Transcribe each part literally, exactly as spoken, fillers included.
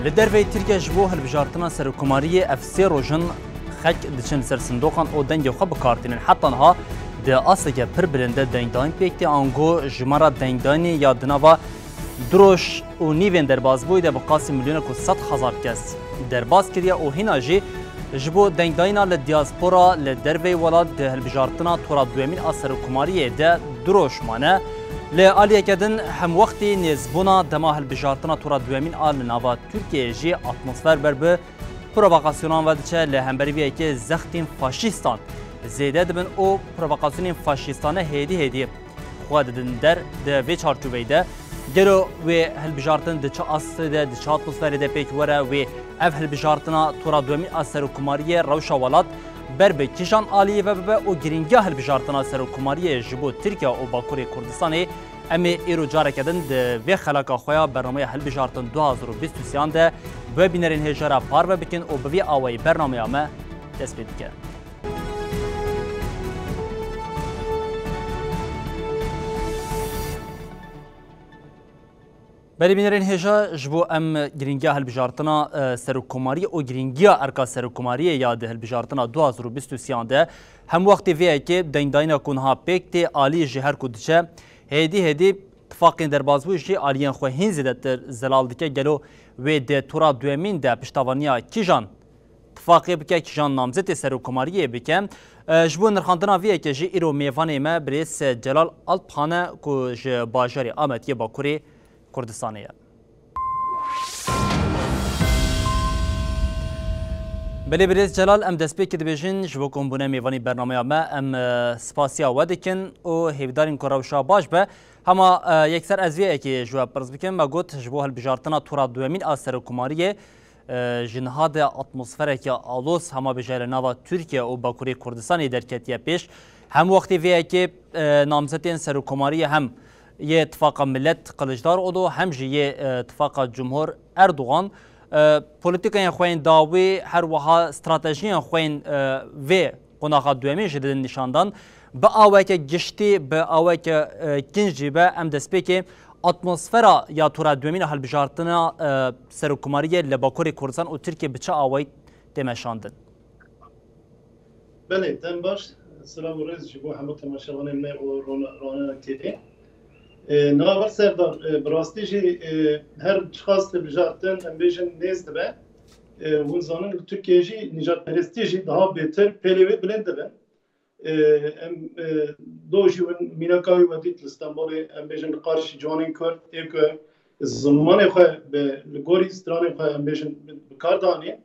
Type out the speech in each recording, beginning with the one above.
Li derveyî Tirkiye ji bo hilbijartina serokkomariyê ev sê roj in xelk diçin li ser sindoqan û dengê xwe bi kar tînin. Heta niha di asteke pir bilind de dengdayîn pêk tê, ango jimara dengdayînê ya di nava du roj û nîvên derbasbûyî de bi qasî milyonek û sed hezar kes derbas kiriye û hîna jî ji bo dengdayîna li diaspora li derveyî welat di hilbijartina tora duyemîn a serokkomariyê de du roj mane. Li aliyeke din hemwextî nêzbûna dema hilbijartina tora duyemîn a li nava Tirkiyeyê jî atmosfer ber bi provokasyonan ve diçe, li hemberî vê yekê zextên faşîstan zêde dibin û provokasyonan faşîstane hêdî hêdî xwe didin der. Di vê çarçoveyê de gelo wê hilbijartin di çi astê de, di çi atmosferê de pêk were, wê ev hilbijartina tora duyemîn a serokkomariyê rewşa welat ber bi kîjan aliyê ve bibe û girîngiya hilbijartina serokkomariyê ji bo Tirkiye û Bakurê Kurdistanê, em ê îro careke din di vê xelaka xwe ya bernameya hilbijartin du hazar û bîst û sêyan de bi we bînerên hêja re parve bikin û bi vî awayî bernameya me dest pê dike. Belê bînerên hêja, ji bo em girîngiya hilbijartina, e, serokkomariyê û girîngiya erka serokkomariyê ya di hilbijartina du hazar û bîst û sêyan de hem wextê vê yekê dengdayîna ku niha pêk tê alî ji her ku diçe, hêdî hêdî tifaqên derbasbûyî jî aliyên xwe hîn zêdetir zelal dike. Gelo wê di tura duyemîn de piştavaniya kîjan tifaqê bike, kîjan namzetê serokkomariyê bike? E, ji bo nirxandina vê yekê jî îro mêvanê me birêz Celal Alphan e ku ji bajarê Amed yê Bakurê Kurdistanê ye. Belê birêz Celal, em destpêkê dibêjin ji bo ku bûne mêvanî bernameya me, em, e, spasiya we dikin û hêvîdarên ku rewşa baş be. Hema, e, yekser ez vê yekê ji we pirs bikim. Me got ji bo hilbijartina tura duyemîn a serokkomariyê, e, ji niha de atmosfereke aloz hema bêje li nava Tirkiye û Bakurê Kurdistanê derketiye pêş. Hem wextê vê yekê, e, namzetên serokkomariyê hem yê Tifaqa Millet Kiliçdaroglu hem jî yê, e, Tifaqa Cumhur Erdogan, e, polîtîkayên xwe yên dawî, her wiha stratejiyên xwe yên, e, vê qonaxa duyemîn jî didin nîşandan. Bi aweke giştî, bi aweke, e, kin jî be, em destpêkê atmosfera ya tura duyemîn a hilbijartina, e, serokkomariyê li Bakurê Kurdistan û Tirkiye bi çi awayî tê meşandin? Belê, dem baş, silav û rêz ji bo hemû temaşevanên me û rona-, ronanên T V. E, niha vir Serdar, e, bi rastî jî, e, her çiqas hilbijartin, em bêjin, nêz dibe. E, hûn zanin li Tirkiye jî nîjadperestî jî daha bêtir pêlê wê bilind dibin. E, em, e, do jî win mînaka wî we dît li Stenbolê, em bêjin li qarşî ciwanên Kurd, ê ku zimanê xwe bi, li gorî stranên xwe, em bêjin, bi, bi kar danî.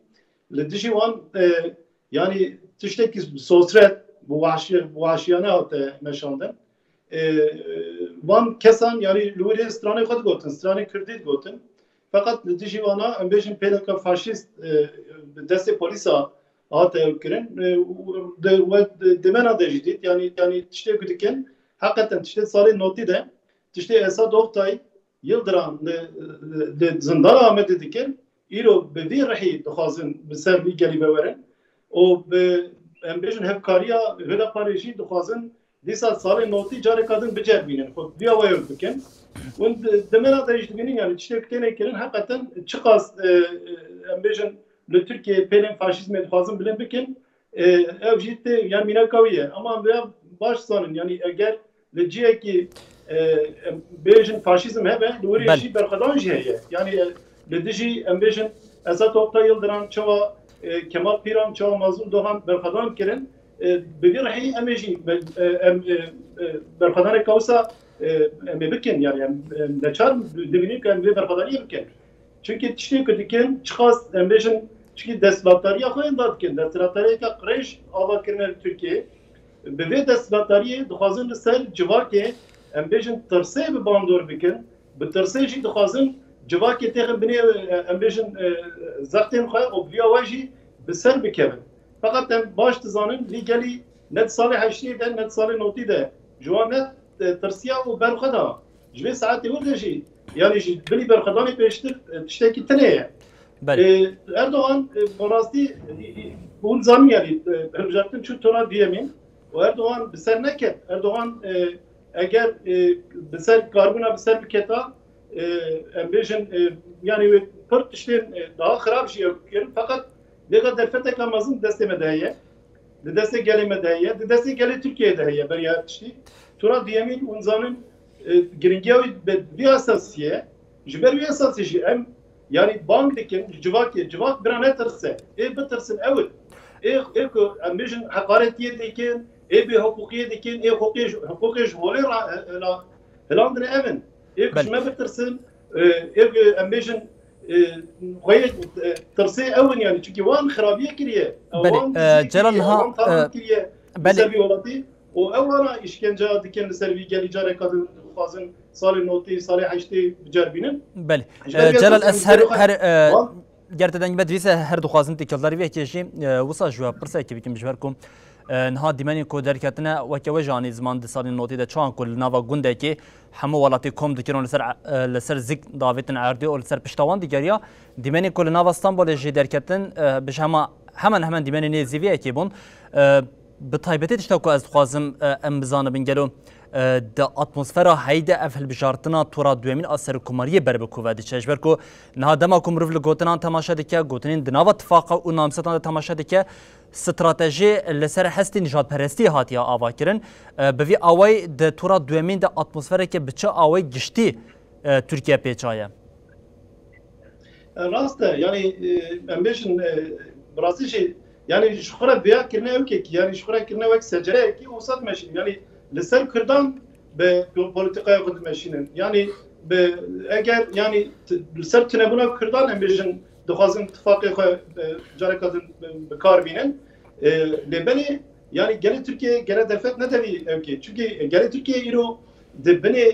Li dijî wan, e, yanî tiştekî bi sosret, bi wahşi-, bi wahşiyane hate meşandin. E, van kesan, yanî li wirê stranê xwe digotin, stranê Kurdî digotin. Feqet li dijî wana, em bêjin, pêleka faşîst, e, bi destê polîsa hate ew kirin. E, û di, we di, demena de jî dît, yanî, yanî tiştê ku dikin, heqeten tiştê salê notî de, tiştê Esad Oktay, Yildiran li, li zindana Amedê dikin, îro bi vî rihî dixwazin bi ser vî gelî ve werin û bi, em bêjin, hevkariya Hüdaparê jî dixwazin dîsa salê notî careka din biceribînin, xwe bi vî awayê bikin. Hûn di, di me re de jî dibînin, yanî tiştê ku têne kirin, heqeten çiqas, e, e, em bêjin, li Tirkiyeyê pêlên faşîzmê dixwazin bilind bikin, e, ev jî tê, yan mînaka wî ye. Ama em vêya baş zanin, yanî eger li cihekî, e, em bêjin faşîzm hebe, li wirê Belê. jî berxwedan jî heye. Yanî, e, li dijî, em bêjin, Esat Oktay Yildiran, çawa, e, Kemal Pîran, çawa Mazlûm Dogan berxwedan kirin, e, bi vî rihî em ê jî be-, e, em, e, e, berxwedaneke wisa, e, em ê bikin. Yanî em, em neçar dibînin ku em vê berxwedaniyê bikin. Çunkî tiştê ku dikin, çiqas em bêjin, çunkî desthilatdariya xwe yên da dikin, desthilatdariyeke qirêj ava kirine li Tirkiyeyê. Bi vê desthilatdariyê dixwazin li ser civakê, em bêjin, tirsê bi bandor bikin, bi tirsê jî dixwazin civakê têxin binê, em bêjin, e, zextên xwe û bi vî awayî jî bi ser bikevin. Feqet em baş dizanin, vî gelî ne di salê heştê de, ne di salê notî de ji wan ne, e, tirsiya û berxwe da. Ji vê saetê wir de jî, yanî ji bilî berxwedanê pêştir, e, tiştekî tune ye. Belê. E, Erdogan, e, bi rastî, e, e, hûn zanin, yanî, e, hilbijartin çû tura duyemîn û Erdogan bi ser neket. Erdogan, e, eger, e, bi ser karibûna bi ser biketa, e, em bêjin, e, yani wê pir tiştên, e, daha xirab jî ew kirin. Feqet vêga derfeteka mezin di destê me de heye. Di destê gelê me de heye. Di destê gelê Tirkiyeyê de heye beriya tiştî. Tura duyemîn hûn zanin, e, giringiya wî bi vî esasî ye. Ji ber wî esasî jî em, yani bang dikin ji civakê. Civak bira netirse. Ê bitirsin ew in. Ê, ê ku em bêjin heqaretiyê dikin, ê bêhiqûqiyê dikin, ê hiqûqê ji, hiqûqê ji holê ra, e, e, la, hilandine ev in. Ê ku ji me bitirsin, e, ê ku em bêjin, e, xweyê, e, tirsê ew in yani. Çunkî wan xirabiyê kiriye. E, Belê, wan e, diziyê Celal kiriye, niha, wan talan e, kiriye. Belê. Li ser vî welatî. Û ew wana îşkenceya dikin li ser vî gelî careka din dixwazin salê notî, salê heştê biceribînin. Belê. Ji E, ber vê Celal, esasî ez em her, diberin her, e, wan ger te deng me divîse her dixwazin têkildarî vê yekê jî, e, wisa ji we pirsekê bikim ji ber ku, e, niha dîmenên ku derketine weke we jî anî ziman di salên notî de çawan ku li nava gundekê hemû welatê kom dikirin û li ser, e, li ser zik davêtin erdê û li ser pişta wan digeriya. Dîmenên ku li nava Stenbolê jî derketin, e, bi ji hema hemen hemen dîmenên nêzî vê yekê bûn. E, Bi taybetî tişta ku ez dixwazim, e, em bizanibin gelo, e, di atmosfera heyî de ev hilbijartina tora duyemîn a serokkomariyê ber bi ku ve diçe. Ji ber ku niha dema ku mirov li gotinan temaşe dike, gotinên di nava tifaqa û namzetan de temaşe dike, stratejî li ser hestê nijadperestiyê hatiye avakirin. E, bi vî awayî di tora duyemîn de atmosfereke bi çi awayî giştî, e, Tirkiye pêça ye? E, rast e. Yani, e, em bêjin, e, bi rastî jî, yani ji xwe re vêya kirine ew kekî, yani ji xwe re kirine wek secereyekî wisa dimeşînin. Yani li ser Kurdan bi po-, polîtîkaya xwe dimeşînin. Yani bi, eger, yani t-, li ser tunebûna Kurdan em bêjin dixwazin tifaqê xwe, e, careka din bi, bi kar bînin. E, lê belê, yani gelê Tirkiye gere derfet nede vî ewkê. Çunkî gelê Tirkiye îro di binê,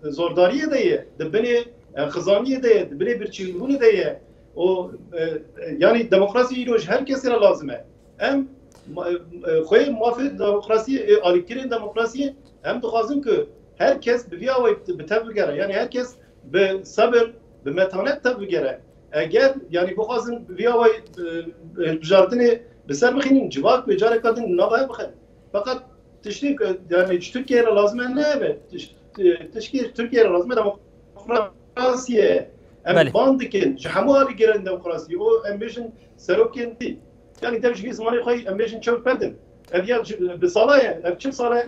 e, zordariyê de ye, di binê, e, xizaniyê de ye, di binê birçîbûnê de ye. O, e, e, yani demokrasî îro ji her kesê re lazim e. Em, ma-, e, xwê mafê demokrasiyê, e, alîkirên demokrasiyê em dixwazin ku her kes bi vî awayî bi, bi tev bigere. Yani her kes bi sebir, bi metanet tev bigere. Eger, yani bixwazin bi vî awayî, e, e, hilbijartinê bi ser bixînin, civak wê careka din nava hev bixin. Feqet tiştê ku, yani ji Tirkiye re lazim e ne ev e. Tiş-, e, tiştê Tirkiye re lazim e demokrasiyê. Em Belê. bang dikin ji hemû alîgirên demokrasiyê. O em bêjin serokên dî. Yani dev ji vî zimanê xwe em bêjin çew perdin. Ev ya ji, bi sala ye, ev çil sala ye.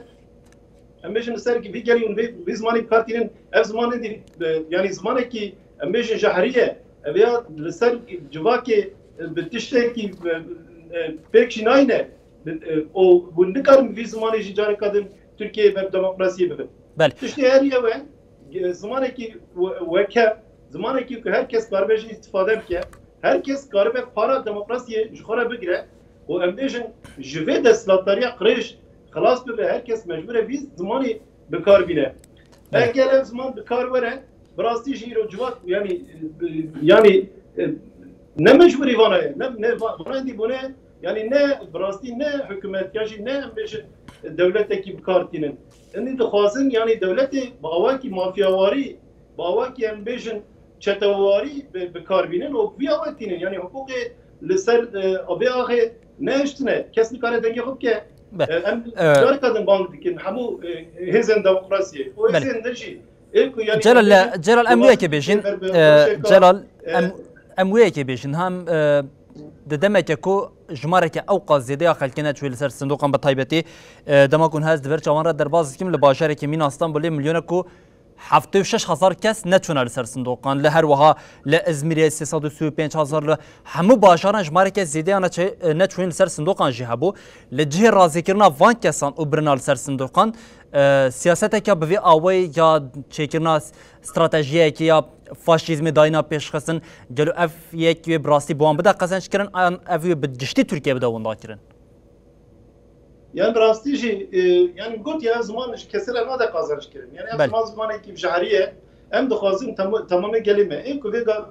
Em bêjin li ser vî gelî hûn vê, vî zimanê bi kar tînin, ev zimanê dî, e, yani zimanekî em bêjin jehrî ye. Ev ya li ser civakê, e, bi tiştekî, e, e, pêk jî nayne. Bi, e, û hûn nikarin bi vî zimanê jî careka din Tirkiyeyê ber demokrasiyê bibin. Belê. Tiştê herî ew e, e, zimanekî we-, weke, zimanekî ku her kes karibe jî îstifade bike, her kes karibe para demokrasiyê ji xwe re bigire û em bêjin ji vê desthilatdariya qirêj xilas bibe, her kes mecbûr e vî zimanî bi kar bîne. Evet. Eger ev ziman bi kar were, bi rastî jî îro civak, yani, e, yani, e, ne mecbûrî vana ye, ne, ne va-, vana endî bûne, yani ne bi rastî ne hikûmet ya jî ne em bêjin dewletekî bi kar tînin. Endî dixwazin, yani dewletê bi awakî mafyawarî, bi awakî em bêjin çetewarî bi, bi kar bînin û bi vî awayî tînin. Yani hiqûqê li ser, e, vê axê nehiştine. Kes nikare dengê xwe bike. Be-, E, em e, careka din bang dikin hemû, e, hêzên demokrasiyê. Û Belê. hêzên din jî. Ê ku yani Celal, em bêjin, Celal, em wê yekê bêjin. Ber bi E, rewşeka, Celal, e, em, em wê yekê bêjin. Hem, e, di demeke ku jimareke ewqas zêde ya xelkê neçûye li ser sindoqan bi taybetî, e, dema ku niha ez di ber çavan re derbas dikim, li bajarekî mîna Stenbolê milyonek û heftê û şeş hezar kes neçûne li ser sindoqan. Li her wiha li Izmîrê sê sed û sî û pênc hezar, li hemû bajaran jimareke zêde ya neçe-, neçûyên li ser sindoqan jî hebû. Li cihê razîkirina van kesan û birina li ser sindoqan, e, siyaseteke bi vî awayî ya çêkirina s-, stratejiyekê ya faşîzmê dayîna pêşxistin, gelo ev yek wê bi rastî bi wan bide qezenc kirin, an ev wê bi giştî Tirkiye bide winda kirin? Yani bi rastî jî, e, yani got ya, ziman ji kesê re nade qazanc kirin. Yani ev Belê. ziman zimanekî jehrî ye. Em dixwazin tem-, temamê gelê me. Ê ku vê ga-,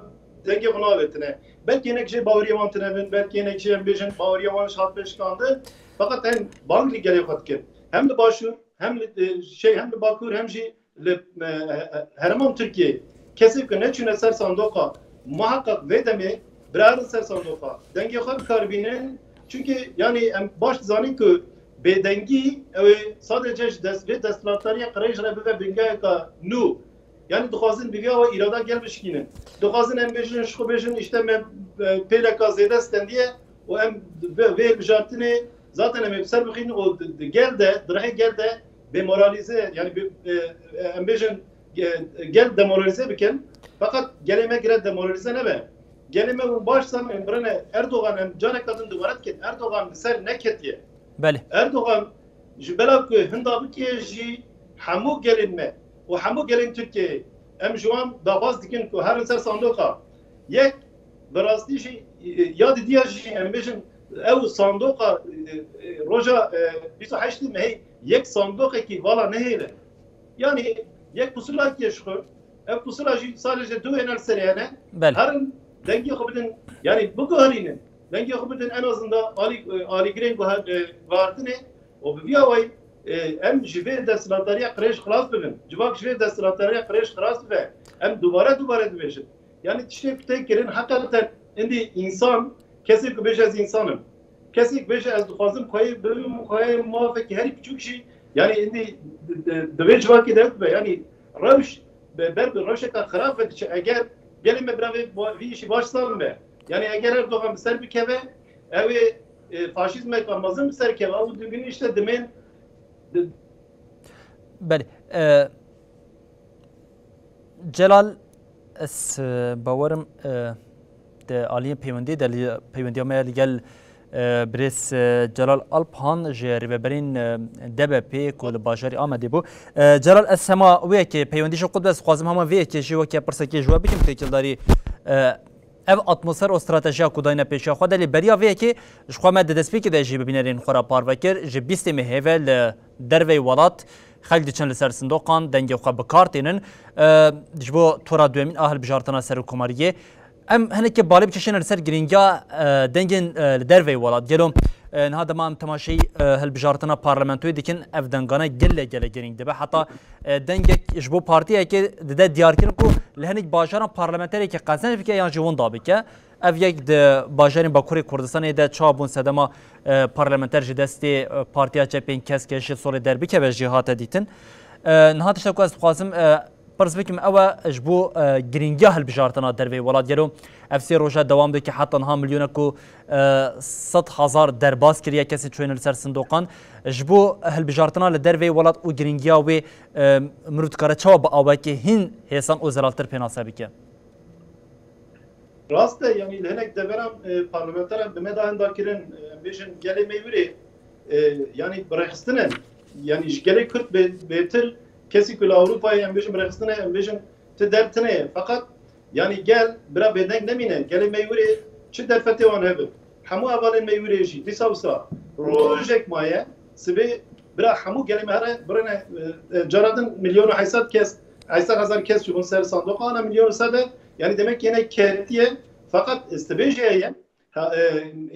dengê xwe navêtine. Belkî hinek jê baweriya wan tune bin, belkî hinek jê em bêjin baweriya wan ji hat pêşkandin. Feqet em bang li gelê xwe dikin. Hem li Başûr, hem li, e, şey, hem li Bakur, hem jî li, e, e, herêman Tirkiyeyê kesê ku neçûne ser sandoqa, muheqeq vê demê birerin ser sandoqa, dengê xwe bi kar bînin. Çunkî, yanî, em baş dizanin ku bêdengî ew ê sadece ji dest, vê desthilatdariya qirêj re bibe bingeheka nû. Yani dixwazin bi vîya we îrada gel bişkînin. Dixwazin em bêjin, ji xwe bêjin, işte me, e, pêleka zêde stendiye û em vê, vê hilbijartinê zaten em ê bi ser bixînin û di, di gel de, di rihê gel de demoralize, yani bi, e, e, em bêjin, e, gel demoralize bikin. Feqet gelê me gire demoralize nebe. Gelê me hûn baş zanîn, birine Erdogan, em careka din dubare dikin, Erdogan li ser neketiye. Belê. Erdogan ji bela ku hinda bike jî hemû gelên me û hemû gelên Tirkiyeyê, em ji wan daxwaz dikin ku herin ser sandoqa. Yek, bi rastî jî, e, ya didiya jî, em bêjin, ew sandoqa, e, e, roja, e, bîst û heştê mehê yek sandoqekî vala nehêle. Yani yek pusula kêşxwe, ev pusula jî salê ji du êne li serê hene. Belê. Herin dengê xwe bidin. Yani biguherînin. Dengê xwe bidin en azından alî, e, alîgirên guher-, e, guhertinê û bi vî awayî, e, em ji vê desthilatdariya qirêj xilas bibin. Civak ji vê desthilatdariya qirêj xilas bibe. Em dubare dubare dibêjin. Yani tiştê ku tê kirin heqeten indî însan, kesê ku bêje ez însan im. Kesê ku bêje ez dixwazim xweyê bibim, xweyê mafekî herî biçûk jî, yani indî di, di, di vê civakê de bibe. Yani rewş be-, ber bi rewşeka xirab ve diçe. Eger gelê me bira vê, vî îşî baş zan be. Yani eger Erdogan bi ser bikeve, ew ê, e, faşîzmeka mezin bi ser keve. Ew dibin işte dimên di- Belê. E, Celal, ez, e, bawerim, e, di aliyê peywendiyê de li, peywendiya me li gel, e, birêz, e, Celal Alphan ji rêveberên, e, D B P ku li bajarê Amedê bû. E, Celal, ez hema wê yekê peywendî ji xwe dibes, dixwazim hema vê yekê jî weke pirsekê ji we bikim têkildarî, e, ev atmosfer û stratejiya ku dayne pêşiya xwe de, lê beriya vê yekê ji xwe me di destpêkê de jî bi bînerên xwe re parve kir, ji bîstê mehê ve li derveyî welat xelk diçin li ser sindoqan, dengê xwe bi kar tênin. E, ji bo tora duyemîn a hilbijartina serokkomariyê, em hinekê balê bikişînin li ser girîngiya, e, dengên, e, li derveyî welat. Gelo, e, niha dema em temaşeyî, e, hilbijartina parlamentoyê dikin, ev dengane gelek gelek girîng dibe. Heta, e, dengek ji bo partiyekê dide diyarkirin ku li hinek bajaran parlamenterekî qezenc bike yan jî winda bike. Ev yek di bajarên Bakurê Kurdistanê de çawa bûn sedema, e, parlamenter ji destê, e, Partiya Çepên Kesk ji Solê derbikeve jî hate dîtin. E, niha tiştek ku ez dixwazim, e, pirs bikim ew e, ji bo, e, girîngiya hilbijartina derveyî welat gelo ev sê roja dewam dike heta niha milyona ku, e, sed hezar derbas kiriye kesên çûyîne li ser sindoqan. Ji bo hilbijartina li derveyî welat û girîngiya wê, e, mirov dikare çawa bi awekê hîn hêsan û zelaltir pênase bike? Rast e, yani li hinek deveran, e, parlamenteran bi me de henda kirin, e, em bêjin gelê me wîrê, e, yani birêxistin e. Yani ji gelê Kurd bê-, bêtir kesî ku li Ewropayê em bêjin birêxistin e, em bêjin ti der tine ye. Feqet yani gel bira bêdeng nemîne. Gelê me wîrê çi derfetê wan hebe. Hemû hevalên me wîrê jî dîsa wisa rojek maye, sibê bira hemû gelê me here birine, e, e, cara din milyon û heyt sed kes, heyt sed hezar kes çûbûn ser sandoqa, ana milyon û sed e, yani demek yene ketiye, feqet sibê jî heye. Ha, e,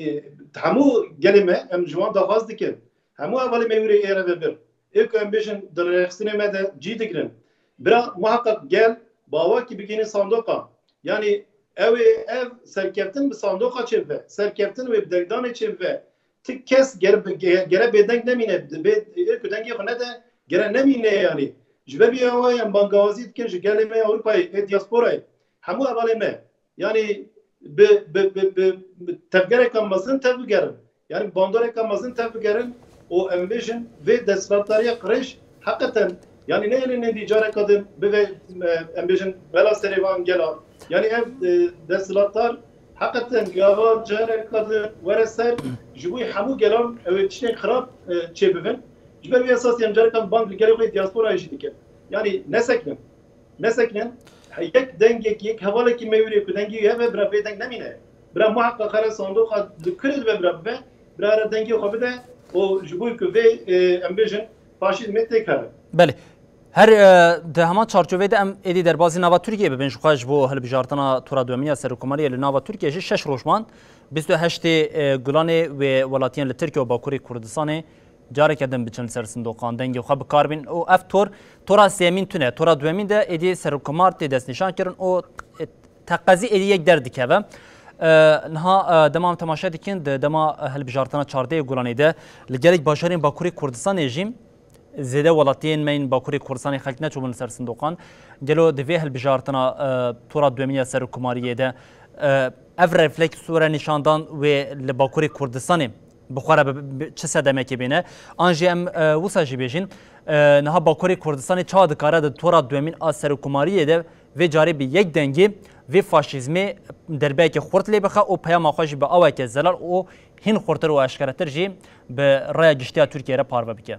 e, hemû gelê me em ji wan daxwaz dikin. Hemû hevalê me wîrê ê re ve bir. Ê ku em bêjin di rêxistinê me de cî digirin. Bira muheqeq gel bi awakî bigihînin sandoqa. Yani ew ê ev serkeftin bi sandoqa çêbibe. Serkeftin wê bi dengdanê çêbibe. Ti kes ger-, ge-, gere bêdeng nemîne. Di bê, ê ku dengê xwe nede, gere nemîne yani. Ji ber vî awayê em bangawazî dikin ji gelê me Ewropayê, ê diasporayê. Hemû hevalê me. Yani bi, bi, bi, bi, bi tevgereka mezin tev bigerin. Yani bi bandoreka mezin tev bigerin û em bêjin vê desthilatdariya qirêj heqeten, yani ne êlê nêdî careka din bive, e, em bêjin bela serê van gela. Yani ev, e, desthilatdar heqeten gava careka din were ser ji bo hemû gelan ew ê tiştên xirab, e, çêbibin. Ji ber vê esasî em careka din bang li gelê xwe yê diasporayê jî dikin. Yani nesekinin. Nesekinin, he-, yek dengek, yek hevalekî me wîrê ku dengî wî hebe, bira bêdeng nemîne. Bira muheqeq here sandoqa di kurê dibe bira bibe, bira here dengê xwe bide û ji bo ku vê, e, em bêjin faşîzmê têk here. Belê. Her, e, di heman çarçoveyê de em êdî derbazî nava Tirkiyê bibin, ji xwe ji bo hilbijartina tura duyemîn ya serokkomariyê li nava Tirkiyê jî şeş roj man, bîst û heştê, e, Gulanê wê welatiyên li Tirkiye û Bakurê Kurdistanê careke din biçin li ser sindoqan dengê xwe bi kar bînin û ev tor, tora sêyemîn tune, tora duyemîn de êdî serokkomar tê destnîşan kirin û, e, teqezî êdî yek derdikeve. E, niha, e, dema em temaşe dikin, di dema, e, hilbijartina çardehê Gulanê de li gelek bajarên Bakurê Kurdistanê jî, Zêde welatiyên me yên Bakurê Kurdistanê xelk neçûbûn li ser sindoqan. Gelo di vê hilbijartina, e, tora duemîn ya serokkomariyê de, e, ev refleksore nîşandan wê li Bakurê Kurdistanê bi xwe re bi, bi çi sedemekê bêne? An jî em, e, wisa jî bêjin, e, niha Bakurê Kurdistanê çawa dikare di tora duemîn a serokkomariyê de vê carê bi yek dengî vê faşîzmê derbeyeke xurt lê bixe û peyama xwe jî bi aweke zelal û hîn xurtir û eşkeretir jî bi raya giştî ya Tirkiyeyê re parve bike?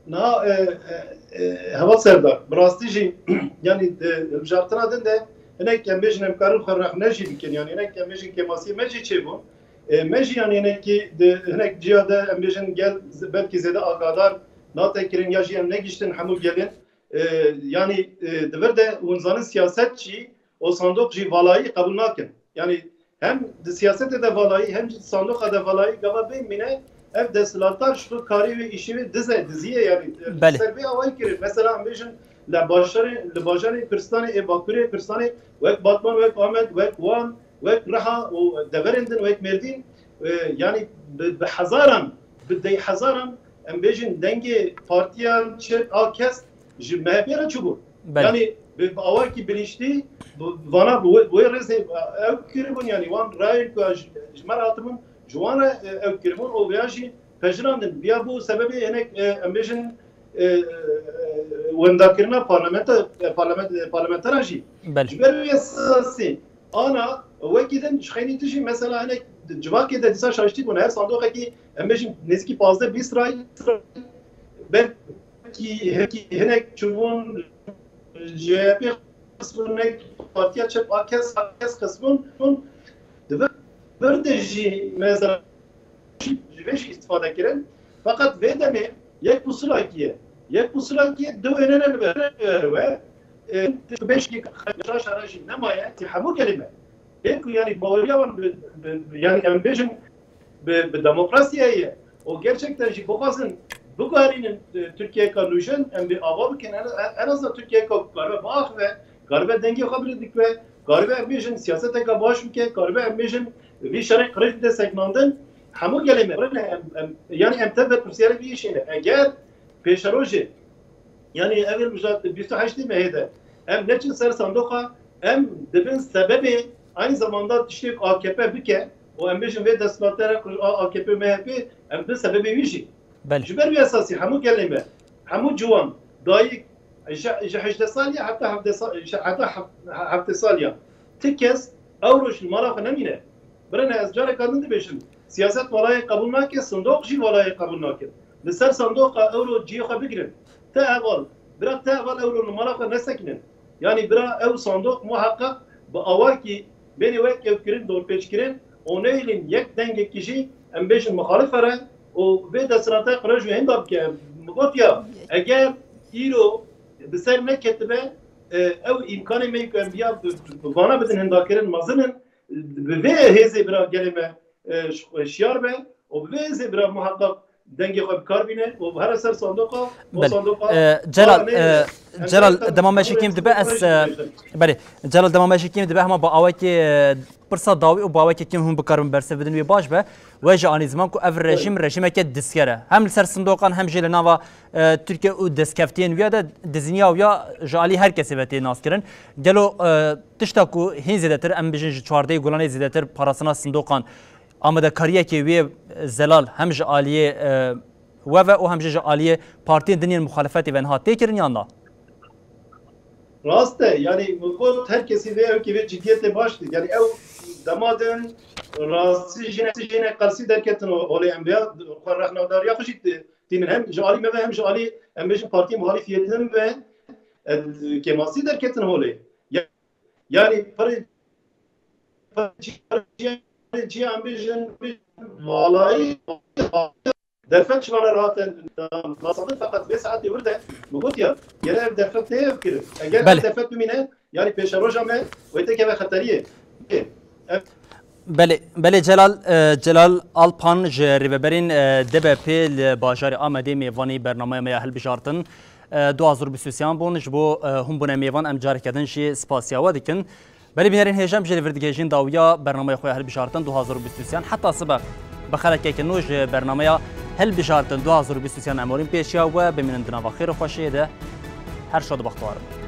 Niha, e, e, e, Heval Serdar, bi rastî jî, yanî, e, hilbijartina din de hinek em bêjin em karin xwe rexne jî bikin, yanî hinek em bêjin kêmasiyê me jî çêbûn. E, me jî, yanî, hinekî di hinek ciya de em bêjin gel z-, belkî zêde agadar nate kirin ya jî em negiştin hemû gelin. E, yanî, e, di vir de hûn zanin siyaset jî û sandoq jî valayî qebûl nakin. Yanî hem di siyasetê de valayî hem jî di sandoqa de valayî gava bê mîne ev desthilatdar ji xwe karê wê îşê wê dize, diziye yanî, e, Belê. ser vê awayî kirin. Mesela em bêjin li bajarê, li bajarê Kurdistanê, ê Bakurê Kurdistanê wek Batman, wek Amed, wek Wan, wek Riha û deverên din wek Mêrdîn, e, yanî bi, bi hezaran, bi dey hezaran em bêjin dengê partiyan çi a kes ji M H P re çûbû. Belê. Yanî bi, bi awakî bilinçlî bi, vana bi wê, wê rêzê ew kiribûn, yanî wan rayên ku ji, ji me re hatibûn, ji wan re, e, ew kiribûn û vêya jî pejirandin. Viya bû sebebê hinek, e, em bêjin, e, e, e, wendakirina parlamento, e, parlament-, e, parlamenteran jî. Belê. Ji ber wê esasî ana wekî din ji xeynî tu jî mesela hinek civakê de dîsa şaştî bûne. Her sandoqekî em bêjin nêzîkî pazdeh bîst ray, belkî hinek çûbûn C H P xistbûn, hinek partiya çep a kes, a kes xistbûn. Di vir, vir de jî mesela ji vê jî îstifade kirin. Feqet vê demê yek pusulakî ye. Yek pusulakî ye, di wênene li ber we. E, tu beşkî şaşa re jî nemaye, ti hemû gelê me. Ê ku yanî baweriya wan bi, bi, yanî em bêjin bi, bi demokrasiyê ye. Û gerçekten jî bixwazin biguherînin, e, Tirkiyeyeka nûjen, em bê ava bikin. En, en, en azından Tirkiyeyeka ku karibe biaxive, karibe dengê xwe bilind bike, karibe em bêjin siyaseteke baş bike, karibe em bêjin vî şerê qirêj bide sekinandin. Hemû gelê me, em, em, yanî em tev berpirsiyarê vî îşê ne. Eger pêşerojê, yanî ev ê mijat bîst û heştê mehê de em neçin ser sandoqa, em dibin sebebê aynî zamanda tiştê ku A K P bike û em bêjin vê desthilatê re ku A K P M H P, em dibin sebebê wî jî. Belê. Ji ber wî esasî hemû gelê me, hemû ciwan, dayik, ji, ji hejdeh saliya heta hevdeh sa-, ji heta hef-, heftê saliya, ti kes ew roj li mala xwe nemîne. Birêne, ez careka din dibêjim, siyaset valayê qebûl nake, sindoq jî valayê qebûl nake. Li ser sandoqa ewro cihê xwe bigirin. Te heval, bira te heval ewro li mala xwe nesekinin. Yanî bira ew sandoq muheqeq bi awakî bêne wek ew kirin, dorpêçkirin û neyêlin yek dengekî jî em bêjin muxalif here û vê desthilatê qirêj wê hinda bike. Min got ya, eger îro bi ser neketibe, e, ew îmkanê me ku em viya bi, bi, bi vana bidin hindakirin mezin in, bi vê hêzê bira gelê me, e, ş-, şiyar be û bi vê hêzê bira muheqeq dengê xwe bi kar bîne û here ser sandoqa, û Belê. sandoqa E, Celal, e, Celal, dema me ji kêm dibe ez, e, belê, Celal, dema me ji kêm dibe hema bi awekê, e, pirsa dawî û bi awekê kêm hûn bikarin bersiv bidin wê baş be. We jî anî ziman ku ev rejîm, rejîmeke dizger e. Hem li ser sindoqan hem jî li nava, e, Tirkiye û destkeftiyên wî ya de dizîniya wî ya ji alî her kesê ve tê naskirin. Gelo, e, tişta ku hîn zêdetir, em bijin ji çardehê Gulanê zêdetir parastina sindoqan, amadekariyekê wê zelal hem ji aliyê, e, we ve û hem jî ji aliyê partiyên din yên muxalefetê ve niha tê kirin yan na? Rast e, yanî min got her kesî vê ew kê vê ciddiyetê baş dît. Yanî ew dema din rastî jî ne, jî ne qelsî derketin holê em vêya xwe rexnedariya xwe jî tînin hem ji alî me ve hem ji alî em bêjin partiyên muhalîf yê din ve, e, kêmasî derketin holê. Ya-, yanî pirê, pirê cî, pirê cî, pirê cî em bêjin, bêjin valayî, derfet ji van re hate nasandin, feqet vê saetê wir de min got ya, gere ev derfet tê ev kirin. Eger ev Belê. derfet bimîne, yanî pêşeroja me wê têkeve xeteriyê. Ev Belê, belê Celal, e, Celal Alpan ji rêveberên, e, D B P li bajarê Amedê mêvanî bernameya me ya hilbijartin, e, du hazar û bîst û sê an bûn. Ji bo, e, hûn bûne mêvan, em careke din jî spasiya we dikin. Belê bînerên hêja, em jî li vir digihêjin dawiya bernameya xwe ya hilbijartin du hazar û bîst û sê an. Heta sibe bi xelekeke nû ji bernameya Hilbijartin du hazar û bîst û sê em orîn pêşiya we, bimînin di nava xêr û xweşiyê de. Her şad û bextewar bin.